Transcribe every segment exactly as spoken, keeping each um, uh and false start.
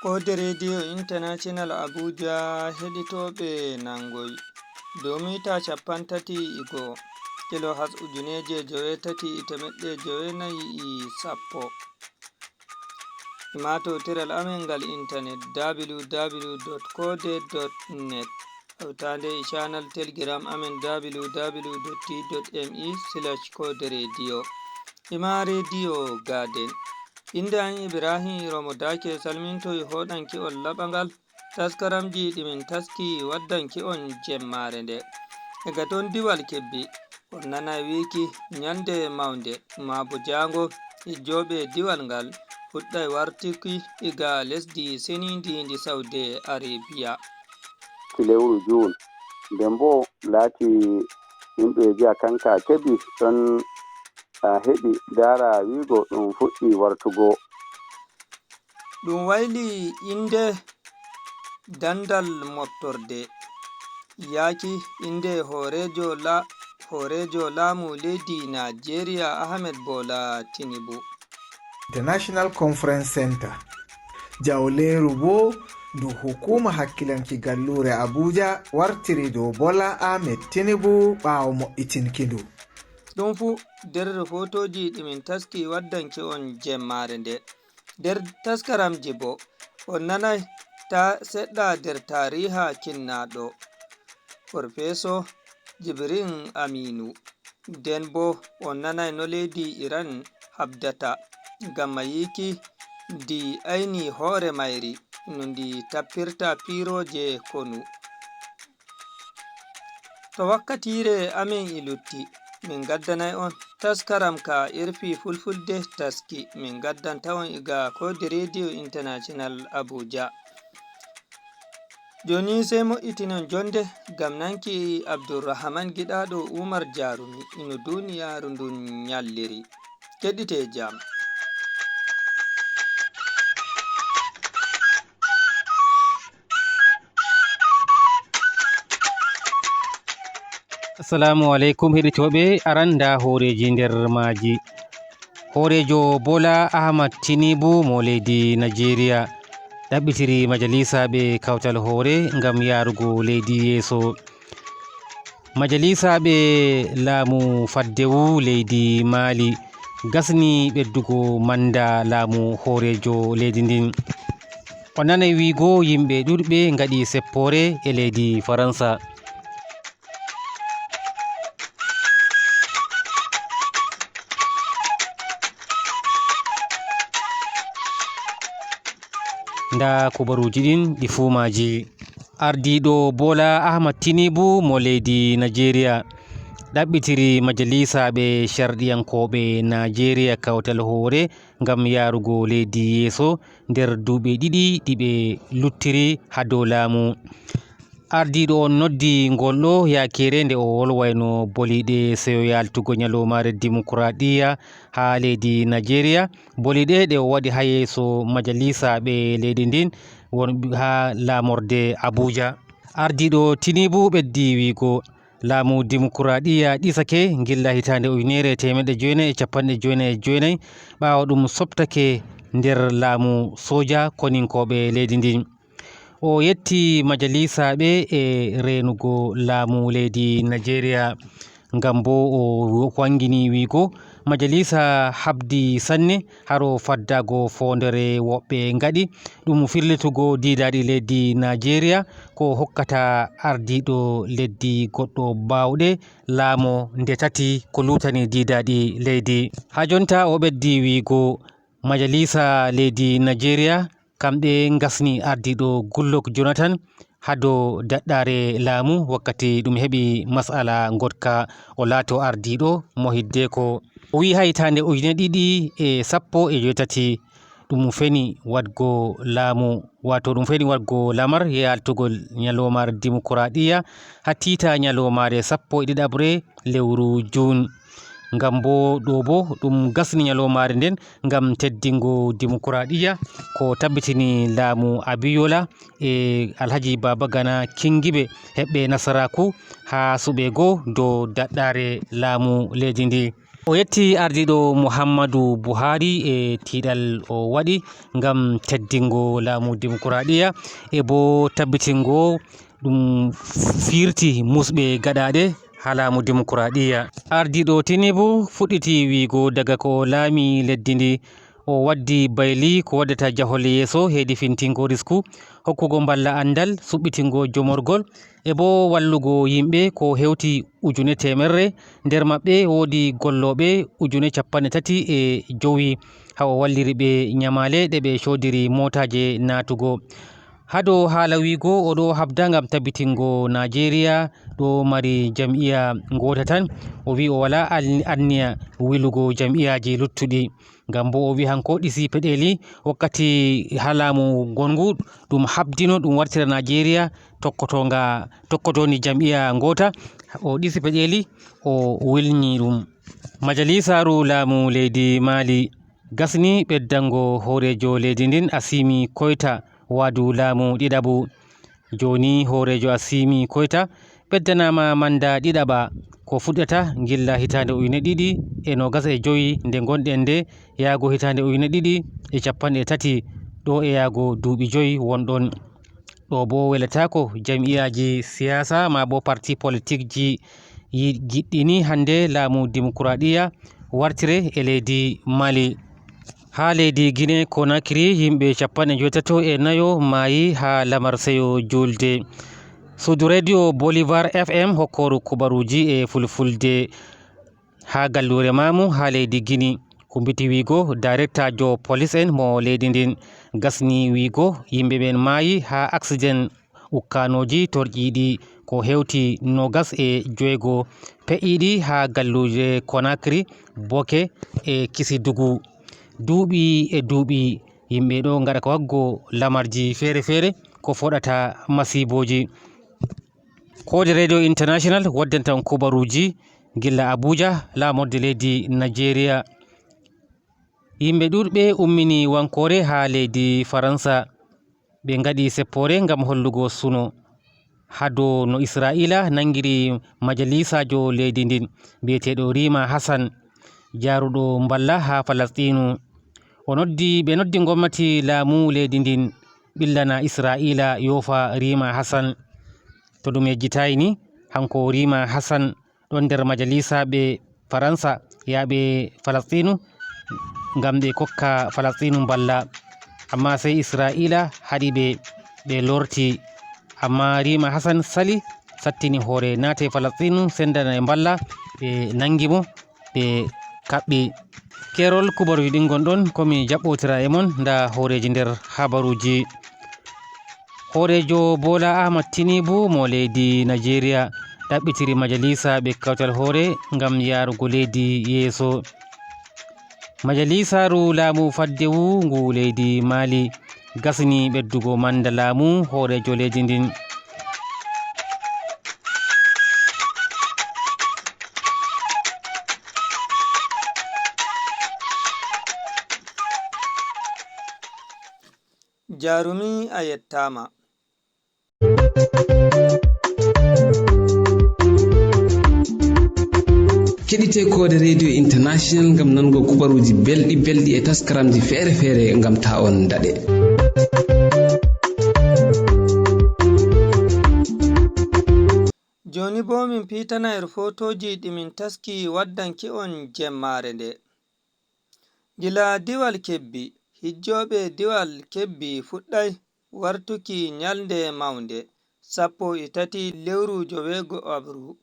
Koode Rediyo International Abuja heɗitooɓe nangoy dow mita cappanɗe tati e go'o, kilohas ujuneeje joweetati e teemeɗɗe joweenayi e sappo. E maatotiral amen ngal intanet, w w w dot koode dot net, hawtaande e canal Telegram amen, w w w dot t dot m e slash koode rediyo. E ma Rediyo Gaden. Innde am Ibrahim Romo Dake, salmintoy hoɗanki on laɓangal taskaramji ɗi min taski waddanki on jemmaare nde. Daga ton Diwal Kebbi, on nanay wiiki ñalnde mawnde, maa bo jaango, ijjooɓe diwal ngal fuɗɗay wartuki iga lesdi seniindi ndi Sawdi Arebiya. Ki lewru juun. Nden boo laati yimɓe jiya kanka keɓi ɗon heɓi dara wiigo ɗum fuɗɗi wartugo. Ɗum wayli innde dandal moftorde yaaki innde hooreejo la-, hooreejo laamu leydi Najeriya Ahmed Bola Tinubu. International Conference Center. Jawleeru boo ndu hukuuma hakkilanki galluure Abuja wartiri dow Bola Ahmed Tinubu ɓaawo mo'itinki ndu. Ɗum fuu nder fotooji ɗi min taski waddanki on jemmaare nde. Nder taskaramji boo, on nanay ta seɗɗa nder taariha kinnaaɗo, Farfeeso Jibrin Aminu. Nden boo on nanay no leydi Iran habdata ngam mayiiki ndi ayni hoore mayri no ndi tappirta piirooje konu. To wakkatiire amen e lutti, min ngaddanay on taskaram ka R F I Fulfulde taski, min ngaddanta on iga Koode Rediyo International Abuja. Jooni sey mo'itinon jonde ngam nanki Abdurrahman Giɗaaɗo Umar Jarumi ino duniyaaru ndun ñalliri. Keɗitee jam. Assalamu aleykum heɗitooɓe, aran nda hooreeji nder maaji. Hooreejo Bola Ahmad Tinubu mo leydi Najeriya ɗaɓɓitiri majalisaaɓe kawtal hoore ngam yaarugo leydi yeeso. Majalisaaɓe laamu faddewu leydi Mali gasni ɓeddugo manda laamu hooreejo leydi ndin. O nanay wiigo yimɓe ɗuɗɓe ngaɗi seppoore e leydi Faransa. Nda kubaruuji ɗin ɗi fuu maaji. Ardiiɗo Bola Ahmad Tinubu mo leydi Najeriya ɗaɓɓitiri majalisaaɓe sharɗiyankooɓe Najeriya kawtal hoore ngam yaarugo leydi yeeso nder duuɓi ɗiɗi ɗi ɓe luttiri haa dow laamu. Ardiiɗo on noddi ngol ɗoo yaakeere nde o wolwayno boliiɗe seyo yaltugo nyaloomaare dimokuraɗiyya haa leydi Najeriya. Boliiɗe ɗe o waɗi haa yeeso majalisaaɓe leydi ndin won haa laamorde Abuja. Ardiiɗo Tinubu ɓeddi wiigo, laamu dimokuraɗiyya ɗisake gilla hitaande ujunere e teemeɗɗe jeenayi e capanɗe jeenayi e jeenayi, ɓaawo ɗum soɓtake nder laamu sooja koninkooɓe leydi ndin. O yetti majalisaaɓe e reenugo laamu leydi Najeriya. Ngam boo o wangini wiigo, majalisa habdi sanne haro faddaago foondere woɓɓe ngaɗi. Ɗum firlitugo diidaaɗi leydi Najeriya ko hokkata ardiiɗo leddi goɗɗo baawɗe laamo nde tati ko luutani diidaaɗi leydi. Haa jonta o ɓeddi wiigo, majalisa leydi Najeriya kamɓe ngasni ardiiɗo Goodluck Jonathan haa dow daɗɗaare laamu wakkati ɗum heɓi mas'ala ngoɗka o laato ardiiɗo mo hiddeko. O wi'i haa hitaande ujine ɗiɗi e sappo e joweetati ɗum feni waɗgo laamu, waato ɗum feni waɗgo lamar yaltugol nyalomaare dimokuraɗiyya haa tiita nyalomaare sappo e ɗiɗaɓre lewru juun. Ngam boo ɗoo boo ɗum gasni nyaloomaare nden ngam teddingo dimokuraɗiyya, ko tabbitini laamu Abiyola e Alhaji Baba Gana Kingibe heɓɓe nasaraaku haa suɓeego dow daɗɗaare laamu leydi ndi. O yetti ardiiɗo Muhammadu Buhari e tiiɗal o waɗi ngam teddingo laamu dimokuraɗiyya e bo tabbitingo ɗum firti musɓe gaɗaaɗe haa laamu dimokuraɗiyya. Ardiiɗo Tinubu fuɗɗiti wiigo daga ko o laami leddi ndi, o waddi bayli ko waddata jahol yeeso hedi fintingo risku, hokkugo mballa anndal, suɓɓitingo jomorgol, e bo wallugo yimɓe ko hewti ujune teemerre. Nder maɓɓe woodi gollooɓe ujune cappanɗe tati e jowi, haa o walliri ɓe nyamaale ɗe ɓe coodiri mootaaje naatugo. Haa dow haala wiigo o ɗo habda ngam tabbitingo Naajeeriya ɗo mari jam'iya ngoota tan. O wi'i o walaa al-, anniya wilugo jam'iyaaji luttuɗi. Ngam bo o wi'i hanko ɗisi peɗeeli wakkati haa laamu ngongu ɗum habdino ɗum wartira Naajeeriya tokkotoonga, tokkotooni jam'iya ngoota. O ɗisi peɗeeli, o wilni ɗum. Majalisaaru laamu leydi Maali gasni ɓeddango hooreejo leydi ndin Asimi Koyta waadu laamu ɗiɗaɓu. Jooni hooreejo Asimi Koyta ɓeddanaama manda ɗiɗaɓa ko fuɗɗata gilla hitaande ujune ɗiɗi e noogas e jowi nde ngonɗen nde, yaago hitaande ujune ɗiɗi e cappanɗe tati ɗo e yaago duuɓi joyi wonɗon. Ɗo bo welataako jam'iyaaji siyaasa maa bo parti politikji yi-, giɗɗini hannde laamu dimokuraɗiyya wartire e leydi Mali. Haa leydi Gine Konakiri, yimɓe cappanɗe njoytato e nayo maayi haa lamar seyo juulde. Suudu radio Bolivar F M hokkooru kubaruuji e fulfulde haa galluure maamu haa leydi Gini. Kumbiti wiigo, daayrektaajo polis en mo leydi ndin gasni wiigo, yimɓe ɓen maayi haa aksiden ukkaanooji torƴiiɗi ko hewti noogas e joweego pe'iiɗi haa galluuje Konakiri, Boke e Kisidugu. Duuɓi e duuɓi, yimɓe ɗo ngaɗa ko waggo lamarji feere-feere ko foɗata masiibooji. Koode Radio International waddanta on kubaruuji gilla Abuja, laamorde leydi Nigeria. Yimɓe ɗuuɗɓe ummini wankoore haa leydi Faransa. Ɓe ngaɗi seppoore ngam hollugo suno haa dow no Isra'iila nangiri majalisaajo leydi ndin bi'eteeɗo Rima Hassan, jaaruɗo mballa haa Falasɗiinu. O noddi, ɓe noddi ngomnati laamu leydi ndin ɓillana Isra'iila yoofa Rima Hassan. To ɗum yejjitaay ni, hanko Rima Hassan ɗon nder majalisaaɓe Faransa yaaɓe Falasɗiinu ngam ɓe kokka Falasɗiinu mballa. Ammaa sey Isra'iila haɗi ɓe, ɓe lorti. Ammaa Rima Hassan sali, sattini hoore, naati Falasɗiinu, sendana e mballa, ɓe nangi mo, ɓe kaɓɓi. Keerol kubaruuji ɗin ngonɗon, ko mi jaɓɓotira e mon, ndaa hooreeji nder habaruuji. Hooreejo Bola Ahmad Tinubu mo leydi Nigeria ɗaɓɓitiri majalisaaɓe kawtal hoore ngam yaarugo leydi yeeso. Majalisaaru laamu faddewu ngu leydi Mali gasni ɓeddugo manda laamu hooreejo leydi ndin. Jarumi, a yettaama. Keɗite Koode Radio International ngam nango kubaruuji belɗi belɗi e taskaramji feere feere ngam ta on daɗe. Jooni boo min piitana er fotooji ɗi min taski waddanki on jemmaare nde. Gila diwal Kebbi, hijjooɓe diwal Kebbi fuɗɗay wartuki ñalnde mawnde, sappo e tati lewru joweego abru.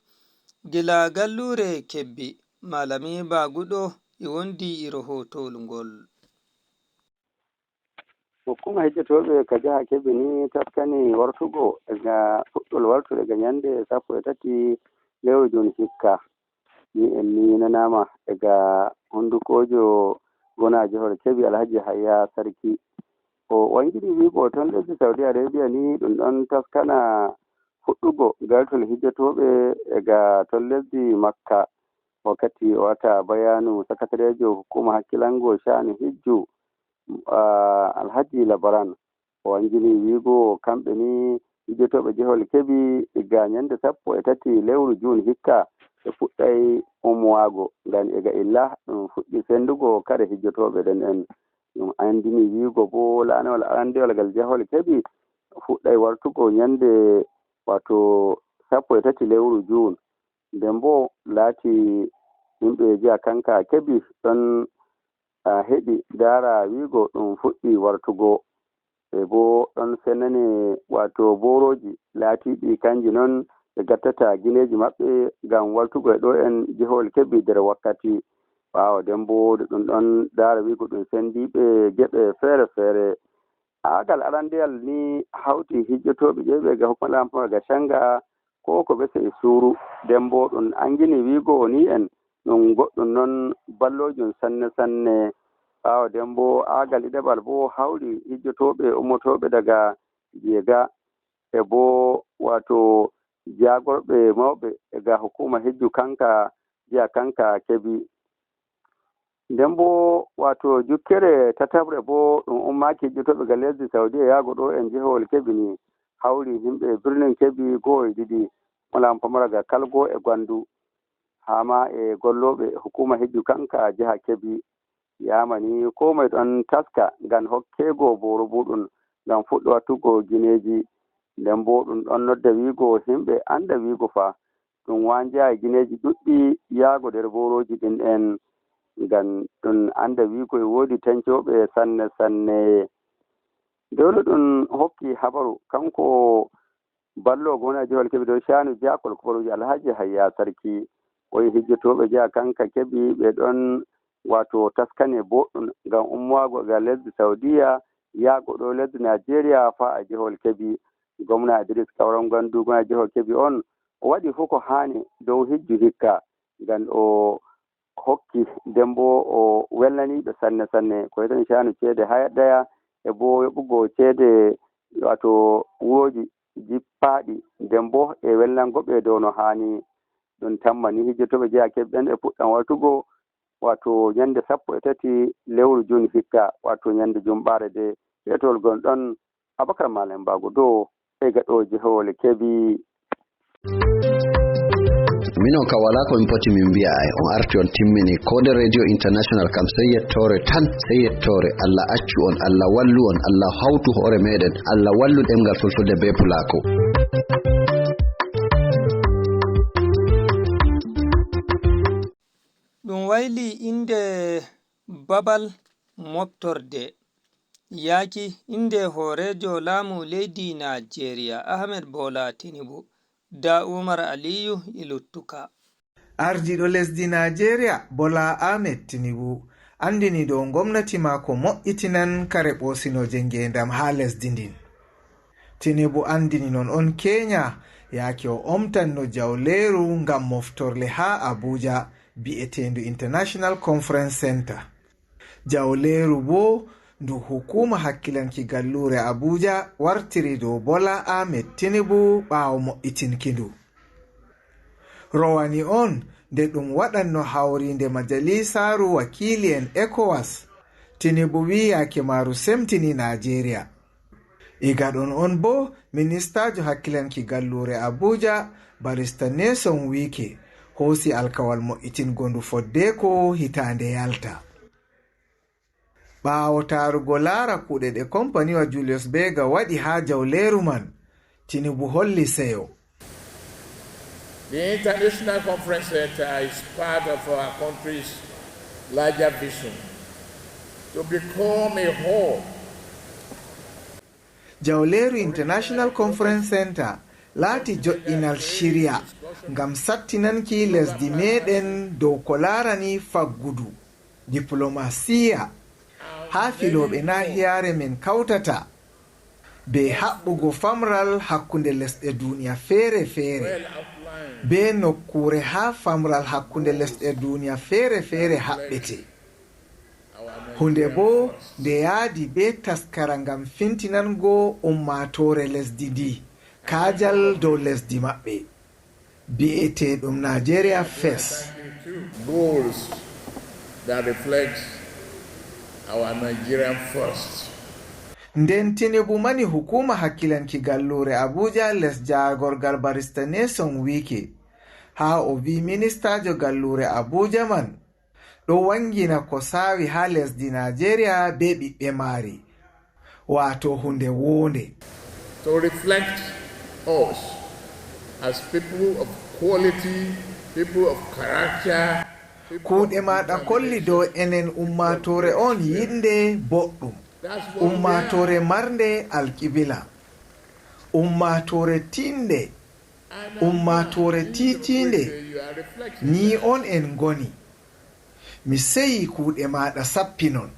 Gila galluure Kebbi, Malami Baguɗo e wondi e rohotool ngol. Hukuma hijjotooɓe ka jaha Kebbi ni taskani wartugo e ga fuɗɗol wartude ga ñande sappo e tati lewru juun hikka. Ni en ni nanaama e ga hundukoojo gona jehol Kebbi Alhaji Hayya Sarki. O wangini wiigo ton lesdi Saudi Arabia ni ɗum ɗon taskana fuɗɗugo gartol hijjotooɓe e ga ton lesdi Makka. Wakkati o wata bayaanu sakatareejo hukuma hakkilango sha'ani hijju, ah, Alhaji Labaran. O wangini wiigo kamɓe ni hijjotooɓe jehol Kebbi ga ñande sappo e tati lewru juun hikka ɓe fuɗɗay ummowago. Ngan e ga illa ɗum fuɗɗi senndugo kare hijjotooɓe ɗen en. Ɗum anndini wiigo bo laanewal arandewal ngal jahol keɓi fuɗɗay wartugo ñande wato sappo e tati lewru juun. Nden bo laati yimɓe jiya kanka keɓi ɗon a heɗi daara wiigo ɗum fuɗɗi wartugo. E bo ɗon senane wato boorooji laatiiɗi kanji non ɓe gattata gineeji maɓɓe ngam wartugo e ɗo en jehol keɓi nder wakkati. Ɓaawo nden bo ɗum ɗon daara wiigo ɗum sendiiɓe geɓe feere-feere. Aagal arandeyal ni hawti hijjotooɓe ƴeewɓe ga hukuma lampama ga canga ko ko ɓe sey suuru. Nden bo ɗum angini wiigo ni en ɗum goɗɗum non balloojum sanne sanne. Ɓaawo nden bo aagal ɗiɗaɓal bo hawri hijjotooɓe ummotooɓe daga Jega e bo wato jaagorɓe mawɓe e ga hukuma hijju kanka jiya kanka keɓi. Nden bo wato jukkere tataɓre bo ɗum ummaaki hijjotooɓe ga lesdi Saudiya yaago ɗo en jehowol keɓi ni hawri yimɓe birnin keɓi goo e ɗiɗi, Malam Pamara ga Kalgo e Gwandu, haa ma e gollooɓe hukuma hijju kanka jiha keɓi. Yamani ko moye ɗon taska ngam hokkego booro muɗum ngam fuɗɗo wattugo gineeji. Nden bo ɗum ɗon nodda wiigo himɓe anda wiigo fa ɗum wanjaayi gineeji ɗuɗɗi yaago nder boorooji ɗin en ngam ɗum anda wiigo e woodi tancooɓe sanne sanne. Dowla ɗum hokki habaru kanko ballo gomna jehol keɓi dow caanu jaakol kubaruuji Alhaji Hayya Sarki. Oyi hijjotooɓe jeya kanka keɓi ɓe ɗon wato taskane boɗɗum ngam ummaago ga lesdi Saudiya yaago ɗo lesdi Najeriya faa a jehol keɓi. Gomna Idris Kauran Gandu gomna jehol keɓi on o waɗi fuu ko haani dow hijju hikka ngam o hokki nden bo o welnaniiɓe sanne sanne ko wiyetee caanu ceede hayadaya e bo yoɓugo ceede wato wurooji jippaaɗi nden bo e welnango ɓe dow no haani. Ɗum tamma ni hijjotooɓe jeya keɓi ɓen e puɗɗan wartugo wato ñande sappo e tati lewru jun hikka wato ñande jumɓaare de. Hetol gon ɗon Abakar Malam Bago Dow e gaɗooji hoole keɓi. Minon ka wala ko min poti min mbiya ay on arti on timmini ko de radio international kam sey yettore tan sey yettore Allah accu on Allah wallu on Allah hawtu hoore meɗen Allah wallu ɗemgal fulfulde be pulako. Ɗum waylii innde babal moɓtorde yaaki innde hooreejo laamu leydi Naajeeriya Ahmed Bola Tinubu, Da Umar Aliyu e luttuka. Ardiiɗo lesdi Naajeeriya Bola Ahmed Tinubu anndini dow ngomnati maako moƴƴitinan kare ɓoosinooje ngeendam haa lesdi ndin. Tinubu anndini non on Keenya yaake o omtanno jawleeru ngam moftorle haa Abuja bi'eteendu International Conference Center. Jawleeru boo ndu hukuuma hakkilanki galluure Abuja wartiri dow Bola Ahmed Tinubu ɓaawo moƴƴitinki ndu. Rowani on nde ɗum waɗanno hawriinde majaliisaaru wakiili'en ECOWAS, Tinubu wi'i yaake maaru semtini Naajeeriya. Iga ɗon on boo ministaajo hakkilanki galluure Abuja, barista Nyesom Wike, hoosi alkawal moƴƴitingo ndu foddeeko hitaande yalta. Ɓaawo taarugo laara kuuɗe ɗe kompaniwa Julius Berger waɗi haa jawleeru man, Tinubu holli seyo. The International Conference Center is part of our country's larger vision to become a hub. Jawleeru International Conference Center laati joɗɗinal shirya ngam sattinanki lesdi meɗen dow ko laarani faggudu, diplomasiya, haa filooɓe naahiyaare men kawtata, be haɓɓugo famral hakkunde lesɗe duniya feere-feere, be nokkuure haa famral hakkunde lesɗe duniya feere-feere haɓɓete. Hunde boo nde yaadi be taskara ngam fintinango ummaatoore lesdi ndi kaajal dow lesdi maɓɓe, bi'eteeɗum Nigeria First. Goals that reflect our Nigerian first. Nden Tinubu mani hukuuma hakkilanki galluure Abuja les jaagorgal barista Nyesom Wike, haa o wi ministaajo galluure Abuja man, Ɗo wanngina ko saawi haa lesdi Naajeeriya bee ɓiɓɓe maari, waato huunde woonde. To reflect us as people of quality, people of character, people of Kuuɗe maaɗa kolli dow enen ummaatoore on yiɗnde boɗɗum, ummaatoore marnde alkibila, ummaatoore tiiɗnde, ummaatoore tiitiinde. Nii on en ngoni. Mi seyi kuuɗe maaɗa sappinon.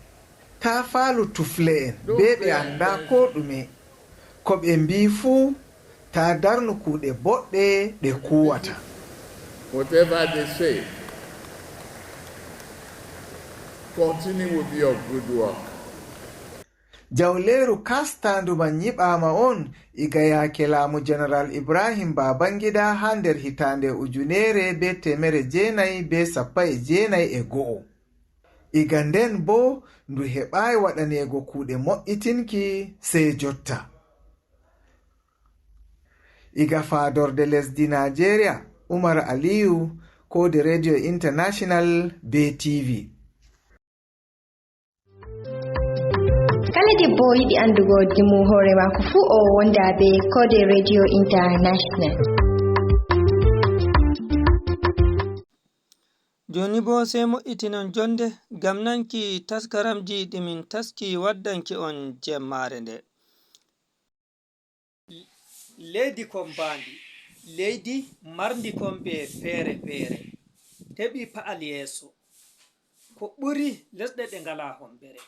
Taa faalu tufle en bee ɓe anndaa koo ɗume. Ko ɓe mbii fuu, taa darnu kuuɗe boɗɗe ɗe kuuwata. Whatever they say, continue with your good work. Jawleeru kaastaandu man nyiɓaama on iga yaake laamu Jeneral Ibrahim Babangida haa nder hitaande ujuneere bee teemere jeenayi bee sappo e jeenayi e go'o. Iga nden boo ndu heɓaay waɗaneego kuuɗe mo'itinki sey jotta. Iga faadorde lesdi Naajeeriya, Umar Aliyu, Koode Radio International bee T V. Kala debbo o yiɗi anndugo dimu hoore maako fuu o wonda bee Koode Radio International. Jooni boo sey mo'itinon jonnde ngam nanki taskaramji ɗi min taski waddanki on jemmaare nde. Leydi kombaandi, leydi marndi kombe feere-feere, heɓi pa'al yeeso ko ɓuri lesɗe ɗe ngalaa hommbere.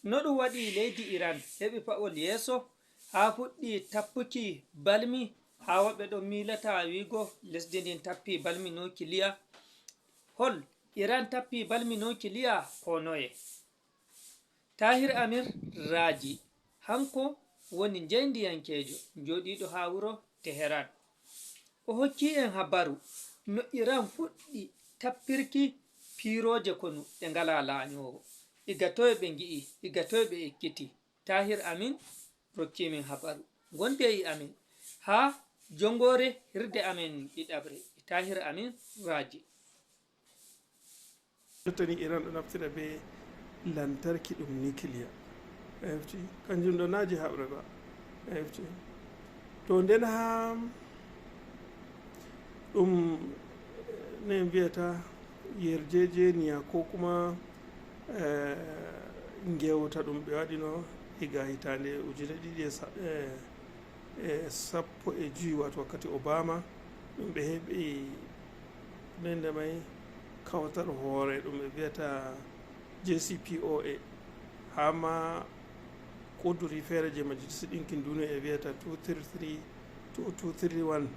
No ɗum waɗi leydi Iran heɓi pa'ol yeeso haa fuɗɗi tappuki balmi haa woɓɓe ɗon miilata wiigo lesdi ndin tappii balmi nukiliya? Hol Iran tappii balmi nukiliya ko noye? Tahir Amir Raji, hanko woni njeydiyankeejo jooɗiiɗo haa wuro Teheran. O hokki en habaru no Iran fuɗɗi tappirki piirooje konu ɗe ngalaa laanyoowo. Iga toye ɓe ngi'i, iga toye ɓe ekkiti? Tahir Amin rokki min habaru. Ngonde e amin haa jongoore hirde amen ɗiɗaɓre. Tahir Amin Raji. Jottani Iran ɗo naftira be lantarki ɗum nikiliya. Efti kanjum ɗo naaji haɓre ba. Efti to nden ha ɗum ne mbiyata yerjejeniya ko kuma eh, ngewta ɗum ɓe waɗino higa hitande ujune ɗiɗi e sa- eh, e sappo e joyi wato wakkati Obama ɗum ɓe heɓi nende mai kawtal hoore ɗum ɓe wiyata J C P O A hama kuduri feere je majlis ɗinkin duniya e wiyata two three three two two three one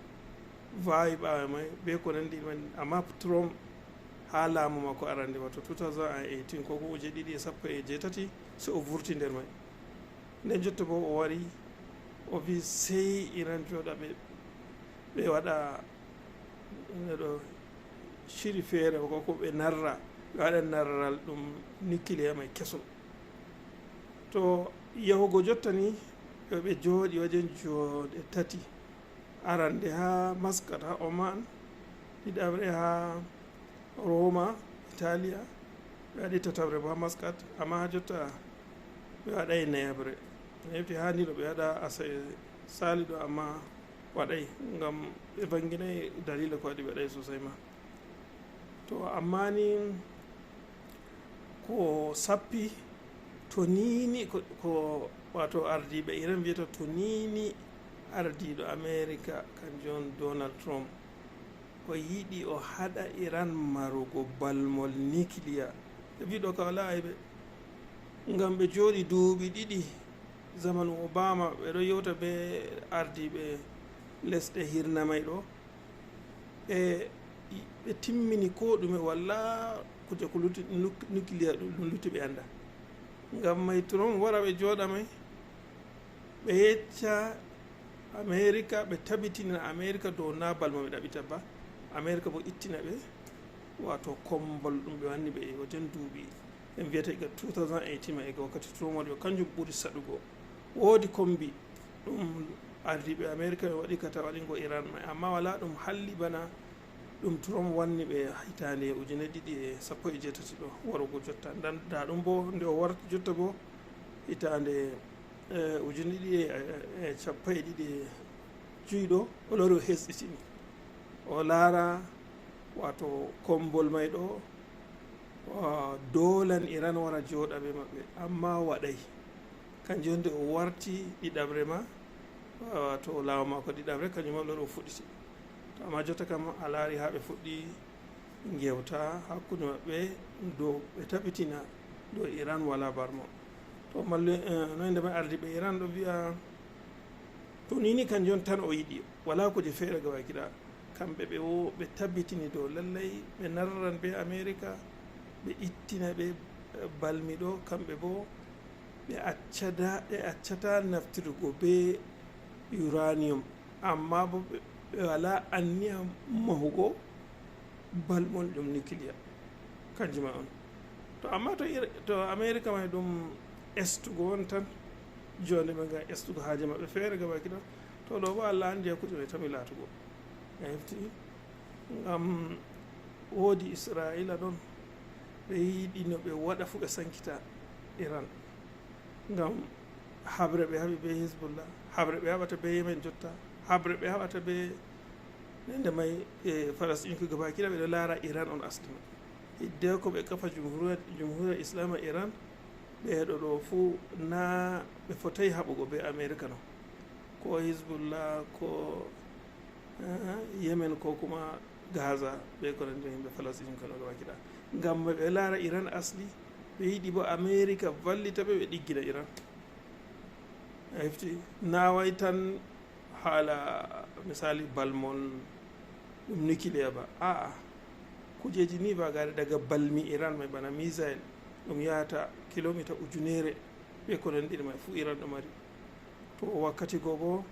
vawi ɓawo mai be ko nandi man amma Trump ha laamu makko arande wato two thousand and eighteen ko ko uje ɗiɗi e sappo e jeetati so o vurti nder mai nden jotto bo o wari o vi sey iran joɗa ɓe ɓe waɗa ɗo shiri feere ko ko ɓe narra ɓe waɗa narral ɗum nucléaire mai kesum to yahugo jotta ni ɓe jooɗi wajen joɗe tati arande ha maskat ha oman ɗiɗaɓre ha Roma, Italiya, ɓe waɗi tataɓre bo ha Maskat, amma ha jotta ɓe waɗai nayaɓre. Mi hefti ha ni ɗo ɓe waɗa asawere sali ɗo amma waɗai ngam ɓe vanginai dalila ko waɗi ɓe waɗai sosai ma. To amma ni ko sappi to nini ko, ko wato ardiɓe Iran wiyata to nini ardiɗo Amerika kanjum on Donald Trump o yiɗi o haɗa Iran marugo balmol nikiliya. Ɓe mbiɗo ka wala aybe. Ngam ɓe jooɗi duuɓi ɗiɗi zamanu Obama ɓe ɗo yewta be ardiiɓe lesɗe hirnamay ɗo. Ɓe ɓe timmini ko ɗume wala kuje ko lutti nukiliya ɗum lutti ɓe annda. Ngam may Trump wara ɓe jooɗa may ɓe yecca Amerika ɓe tabitina Amerika dow na balma ɓe ɗaɓɓita ba Amerika bo ittina ɓe wato kombol ɗum ɓe wanni ɓe e wajen duuɓi en wiyata iga two thousand eighteen ma iga wakkati Trump waɗi kanjum ɓuri saɗugo woodi kombi ɗum ardiɓe Amerika ɓe waɗi kata waɗingo Iran mai amma wala ɗum halli bana Ɗum Trump wanni ɓe hitaande ujine ɗiɗi e sappo e jeetati ɗo warugo jotta. Nda ɗum bo, nde o warti jotta bo, hitaande, eh, ujine ɗiɗi e, e capanɗe ɗiɗi e joyi ɗo, o lori o hesɗitini. O laara, wato, kombol may ɗo, ah, doolan Iran wara jooɗa be maɓɓe, amma waɗay. Kanjum nde o warti ɗiɗaɓre ma, wato, laawo maako ɗiɗaɓre, kanjum ma lori o fuɗɗiti. To amma jotta kam a laari haa ɓe fuɗɗi ngewta hakkunde maɓɓe dow ɓe tabitina dow Iran wala barmo. To mallu-, eh, no innde may, ardiiɓe Iran ɗo wi'a, to ni ni kanjum on tan o yiɗi, wala kuje feere gabaki ɗaya. Kamɓe ɓe wo ɓe tabitini dow lallay ɓe narran be Amerika, ɓe ittina ɓe, eh, balmi ɗo, kamɓe bo ɓe accada-, ɓe accata naftirgo be uranium, amma bo ɓe, ɓe wala anniya mahugo balmol ɗum nuclear. Kanjum ma on. To amma to Ir-, to Amerika may ɗum estugo on tan, jonde ɓe ngam estugo haaje maɓɓe feere gabaki ɗo, to ɗo bo Allah andi hakkunde ɓe tami laatugo. A hefti? Ngam woodi Isra'ila ɗon, ɓe yiɗi no ɓe waɗa fu ɓe sankita Iran. Ngam haɓre ɓe haɓi be Hezbollah, haɓre ɓe haɓata be Yemen jotta, haɓre ɓe haɓata be nde may, e Falasɗin ko gabaki ɗaya ɓe ɗo laara Iran on asli maɓɓe. Hiddeko ɓe kafa jumhuriya, jumhuriya Islama Iran, ɓe ɗo ɗo fu na ɓe fotay haɓugo be Amerika no. Ko Hezbollah, ko, eh, Yemen, ko kuma Gaza, be ko nandi yimɓe Falasɗin kala gabaki ɗaya. Ngam ɓe laara Iran asli, ɓe yiɗi bo Amerika vallita ɓe, ɓe ɗiggina Iran. A hefti? Na way tan haala misali balmol ɗum nuclear ba. A'a, kujeji ni vagare daga balmi Iran may bana missile ɗum yahata kilomita ujunere be ko nandi may fu Iran ɗo mari. To wakkati go bo,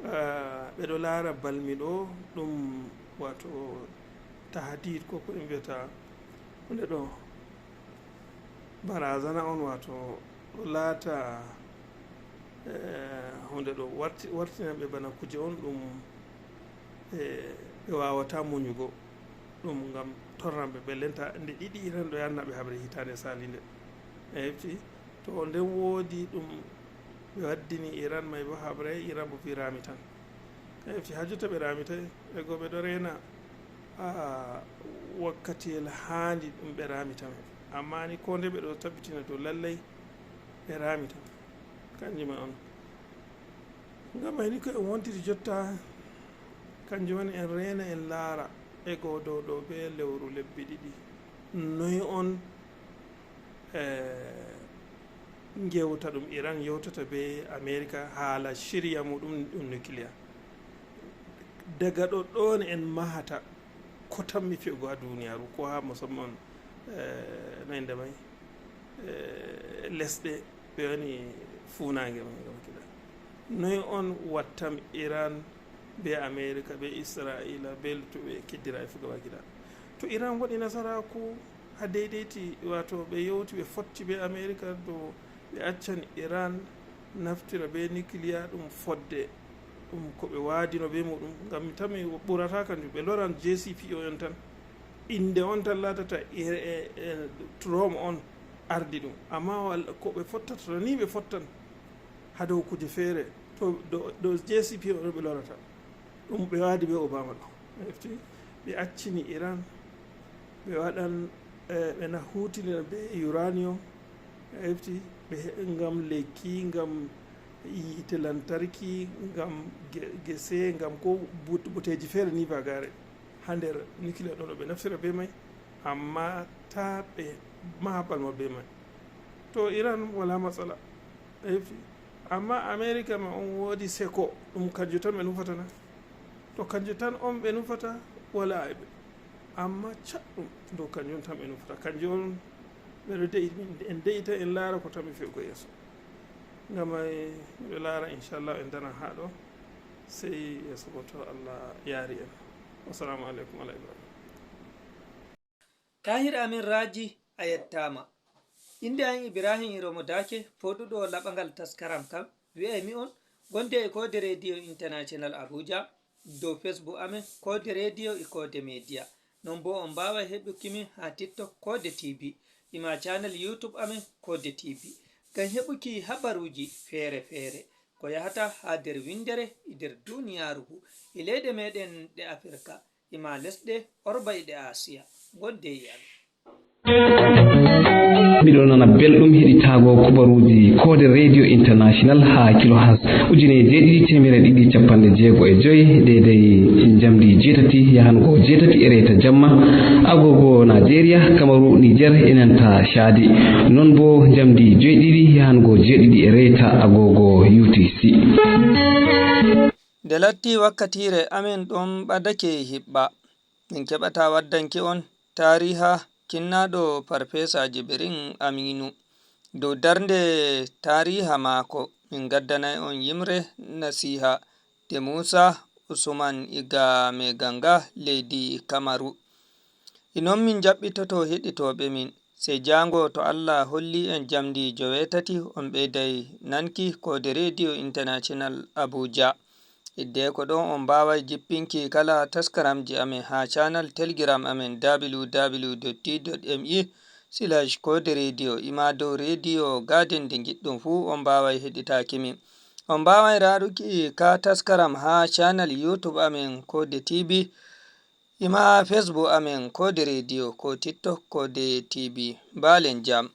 eh, ɓe ɗo laara balmi ɗo ɗum wato tahdid ko ko en mbiyata hunde ɗo barazana on, wato ɗo laata, eh, hunde ɗo warti-, wartina ɓe bana kuje on ɗum, eh, ɓe wawata muñugo ɗum ngam torran ɓe, ɓe lenta nde ɗiɗi Iran ɗo yanna ɓe haɓre hitaande salinde. A hefti? To nden woodi ɗum ɓe waddini Iran may bo haɓre, Iran bo fi rami tan. A hefti? Ha jotta ɓe ramitay, ɓe go ɓe ɗo reena, a, wakkatiyel haandi ɗum ɓe ramita may. Amma ni ko nde ɓe ɗo tabbitina dow lallay ɓe ramita. Kanjum ma on. Ngam ayni ko en wontiri jotta, kanjum woni en reena, en laara e go dow ɗo be lewru lebbi ɗiɗi. Noy on, eh, ngewta ɗum Iran yewtata be Amerika haala shirya muɗum ɗum nuclear. Daga ɗo ɗon en mahata ko tammi fi'ugo ha duniyaaru, ko ha musamman, eh, no innde may, eh, lesɗe ɓe woni fuunaange may gabaki ɗaya. Noy on wattam Iran be Amerika, be Isra'ila, be luttuɓe keddira e fu gabaki ɗaya? To Iran waɗi nasaraaku ha deydeyti, wato ɓe yewti, ɓe fotti be Amerika dow ɓe accan Iran naftira be nuclear ɗum fodde ɗum ko ɓe waadino be muɗum, ngam mi tammi ɓurata kanjum, ɓe loran J C P O en tan. Innde on tan laatata e, e, e Trump on ardi ɗum. Amma wal-, ko ɓe fottata ni ɓe fottan ha dow kuje feere. To dow, dow J C P O ɗo ɓe lorata. Ɗum ɓe waadi be Obama ɗo. A hefti? Ɓe accini Iran, ɓe waɗan, eh, ɓe na hutinira be uranium. A hefti? Ɓe he-, ngam lekki, ngam yiite lantarki, ngam ge-, gese, ngam ko but-, buteeji feere ni vagare. Ha nder nuclear ɗon ɓe naftira be may, amma ta ɓe maha balma be may. To Iran wala matsala. A hefti? Amma Amerika ma on woodi seko, ɗum kanjum tan ɓe nufata na? To kanjum tan on ɓe nufata, wala aibe. Amma caɗɗum dow kanjum tan ɓe nufata. Kanjum on ɓe ɗo de'i-, en de'ita en laara ko tammi fi'ugo yeeso. Ngam ay miɗo laara, inchallah, en daran haa ɗo. Sey yeeso go to Allah yaari en. Wassalamu aleykum, Alaa Ibrahim. Tahir Amin Raji, a yettaama. Innde am Ibrahim Iromo Daake, fooɗuɗo laɓangal taskaram kam, wi'aymi on, gonde e koode Reediyo International Abuja, Dow Facebook amen Koode Radio e Koode Media. Non boo on mbaaway heɓuki min haa TikTok Koode T V. E maa channel YouTube amen Koode T V. Ngam heɓuki habaruuji feere-feere ko yahata haa nder winndere e nder duniyaaru fuu, e leyɗe meeɗen ɗe Afirka, e maa lesɗe Orba e ɗe Asiya. Ngonde e amen. Miɗo nana belɗum heɗitaago kubaruuji Koode Radio International haa kilohas ujine jeeɗiɗi teemere ɗiɗi capanɗe jeego e joy, deydey njamdi jeetati yahango jeetati e reeta jamma, agogo Najeriya, Kamaru, Niger e nanta Caadi. Non boo njamdi joyɗiɗi yahango jeeɗiɗi e reeta agogo U T C. Nde latti wakkatiire amen ɗon ɓadake hiɓɓa, min keɓata waddanki on taariha kinnaaɗo Farfeesa Jibirin Amiinu. Dow darnde taariha maako, min gaddanay on yimre nasiiha de Muusa Usuman iga Meganga leydi Kamaru. E non min jaɓɓitoto heɗitooɓe min. Sey jaango to Allah holli en njamndi joweetati on ɓeyday nanki Koode Radio International Abuja. Hiddeko ɗon on mbaaway jippinki kala taskaramji amen haa channel Telegram amen www.t.me slash Koode Radio e maa dow Radio Garden nde ngiɗɗon fuu on mbaaway heɗitaaki min. On mbaaway raaruki ka taskaram haa channel YouTube amen Koode T V. E maa Facebook amen Koode Radio ko TikTok Koode T V. Mbaalen jam.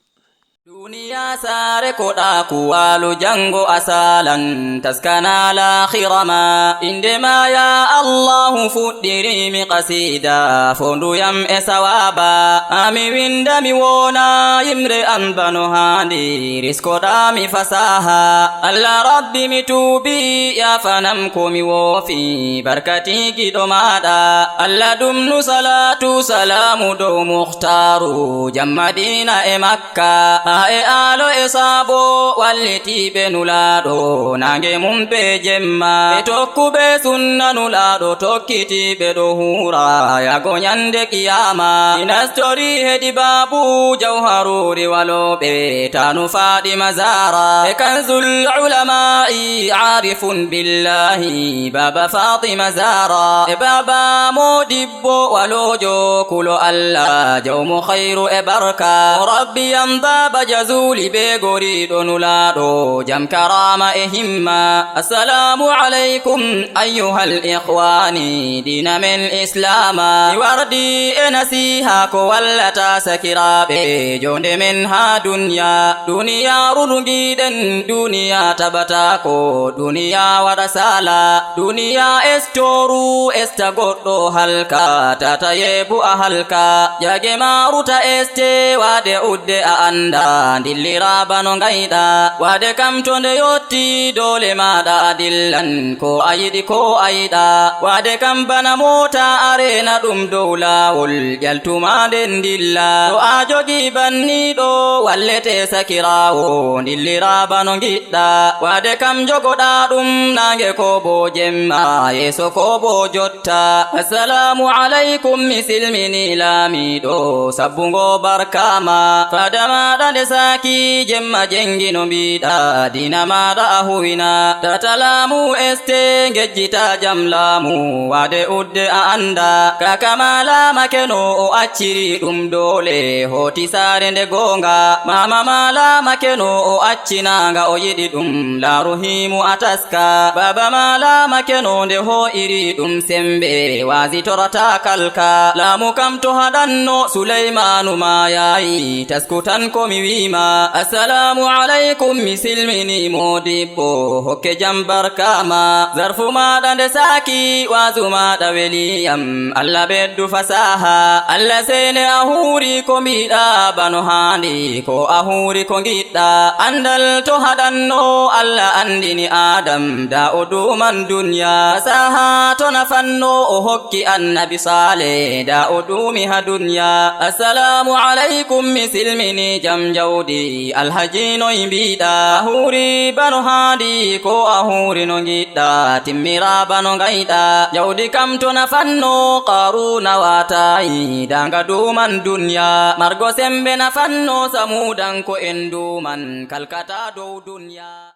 Duniya saare ko ɗaaku waalo janngo a saalan taskana laakhira ma. Innde ma ya Allahu fuɗɗiri mi qasida fonduyam e sawaba. Ami winda mi wona yimre an bano haandi riskoɗa mi fasaha. Allah Rabbi mi tuubi yafanam ko mi woofi barkati giɗo maɗa. Allah ɗum nu salatu salamu dow muhtaru jamma dina e makka. Ka e aalo e saabo wallitiiɓe nulaaɗo naange mum bee jemma. E tokkuɓe sunna nulaaɗo tokkitiiɓe ɗo huura yago nyande qiyama. Mi nastori hedi baabu jawharuri walooɓe tanu Faaɗima Zahra. E kanzul ulama'i aarifun billahi baaba Faaɗima Zahra. E baaba moodi bo waloojo kulo Allah jawmu khayru e barka. Rabbi yam baaba jazuli be goriɗo nulaɗo jam karama e himma. Assalamu alaikum ayyuhal ikhwani dina men islama. Mi wardi e nasiha ko wallata sakiraɓe jonde men ha duniya. Duniya ruɗugiɗen duniya tabatako duniya waɗa sala. Duniya estoru esta goɗɗo halka tata yebu a halka. Jage maru ta este wade udde a anda dillira bano ngayɗa. Wade kam to nde yotti dole maɗa a dillan ko a yiɗi ko a yiɗa. Wade kam bana mota arena ɗum dow lawol jaltuma nden dilla. To a jogi banniɗo wallete sakirawo dillira bano giɗɗa. Wade kam jogoɗa ɗum nange ko bo jemma yeso ko bo jotta. Assalamu alaikum mi silmini laamiɗo sabbungo barkama. Fada maɗa nde saki jemma jengi no mbiɗa dina maɗa a huwina. Tata laamu este ngejjita jam laamu wade udde a anda. Kakama laama keno o acciri ɗum dole hoti saare nde gonga. Mama ma laama keno o accinanga o yiɗi ɗum laaru himu a taska. Baba ma laama keno nde ho'iri ɗum sembe wazitorata kalka. Laamu kam to haɗanno Suleymanu ma yayi taskutan ko mi wima. Assalamu alaikum mi silmini modibbo hokke jam barkama. Zarfu maɗa nde saki wazu maɗa weliyam Allah ɓeddu fasaha. Allah sene a huuri ko mbiɗa bano handi ko a huuri ko giɗɗa. Andal to haɗanno Allah andini Adam da o duman duniya. Fasaha to nafanno o hokki annabi Saleh da o dumi ha duniya. Assalamu alaikum mi silmini jam jawdi alhaji noy mbiɗa. A huuri bano handi ko a huuri no giɗɗa timmira bano ngayɗa. Jawdi kam to nafanno Qaruna watayi danga duman duniya. Margo sembe nafanno samudan ko en duman kalkata dow duniya.